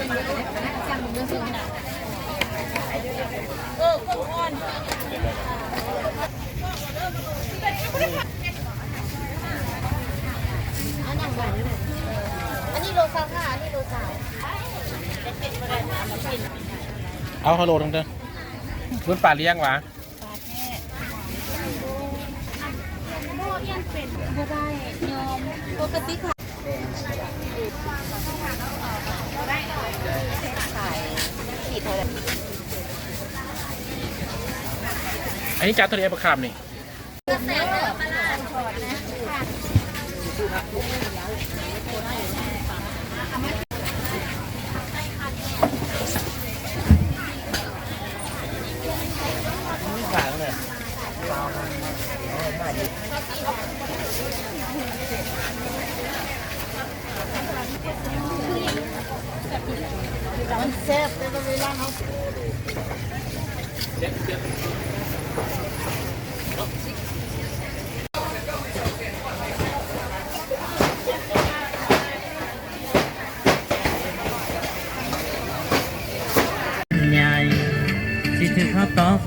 ເອີ ກົບອ່ອນ ອັນນີ້ໂລຊາວຫ້າ ອັນນີ້ໂລຊາວ ເອົາຮາໂລທັງເດີ ເພິ່ນປາລ້ຽງຫວາ? ປາແທ້ ບໍ່ໄດ້ຍອມ ປົກກະຕິ ຂາຍຂີດເທົ່າໃດ? ອັນນີ້ຈານເທົ່າໃດ ປາຄາບນີ້? ມັນແຊບ ແຕ່ວ່າເວລາເຮົາ ໃຫຍ່ ຊິຖືກເຂົາຕົບ